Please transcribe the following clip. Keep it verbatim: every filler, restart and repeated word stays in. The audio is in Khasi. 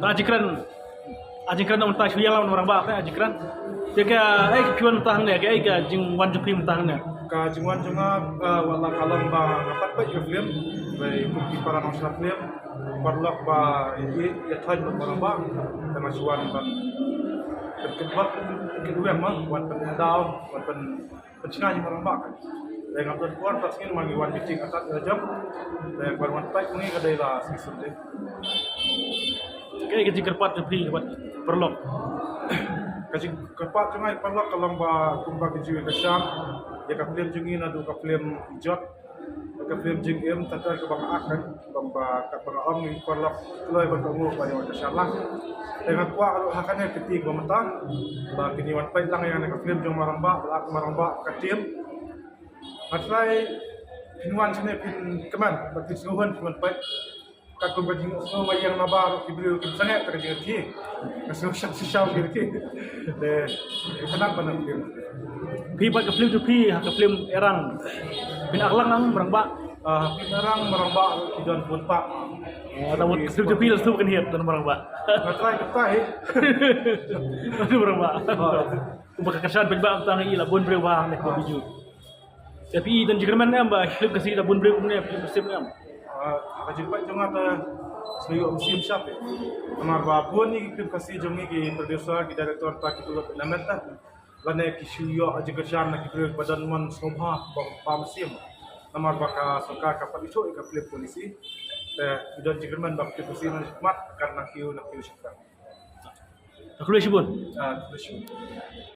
Ta jingkren, a jingkren nong mynta shu ïalam nong Rangbah, ta jingkren. Te ka, eh, ka phi wan mynta hangne, ka, eh, ka jingwan jong phi mynta hangne. Ka jingwan jong nga, eh, wat la ka long ba nga pat peit ka film, dei kum ki para nong shna film, paralok ba ïa, ïa thoh nong Rangbah, te nga shu wan ban, ban kit bak, kit weng ma, wan ban daw, wan ban pynshngaiñ ïa Rangbah. Te ngam don por, ta sngi ma ngi wan meeting atat ïa jam. Te ban wan peit ma ngi ka dei la sngi Sunday. Kaei ka jingkyrpad jong phi bad paralok? Ka jingkyrpad jong nga ïa paralok ka long ba kumba ki ju ïa kyrshan ïa ka film jong ngi naduh ka film Jot, ka film Jingim, tang kaba nga act, kaba, kaba nga ong ïa paralok kloi ban kohnguh ba ïa wan kyrshan lang. Te nga kwah ruh ha kane ka kti kaba mynta ba kin ïa wan peit lang ïa kane ka film jong Rangbah, ba la act Rangbah ka team. Nga trai phin wan shane phin kmen, ba phin sngewhun phin wan peit. Katkum ka jingsngew ba ïeng na bar ki briew kim sangeh ka jingïakhih. Ka sngewsih shisha ki. Te ka nang ba nang film. Phi bad ka film jong phi ha ka film Erang, phin act lang nang Rangbah? Ah, ha film Erang Rangbah ki don bun paidbah. Ah, ta mut ka film jong phi la shu kan hiat don Rangbah. Nga trai ka tai. Don Rangbah. Kumba ka kyrshan paidbah, tang i la bun briew ba ne ko biju. Te phi don jingkyrmen em ba film Khasi da bun briew kumne, film Khasi em? Ah, ka jingpeit jong nga ta shu ïoh mynsiem shap. Namar ba bun ïa ki film Khasi jong ngi ki producer, ki director ta ki tulop na menta. Lane ki shu ïoh jingkyrshan na ki briew ba don mon sngewbha ba, ba mynsiem. Namar ba ka sorkar ka pat ithuh ïa ka film policy. Te ki don jingkyrmen ba film Khasi nang khmat kan nang kiew nang kiew shaphrang. Khublei shibun. Ah, khublei shibun.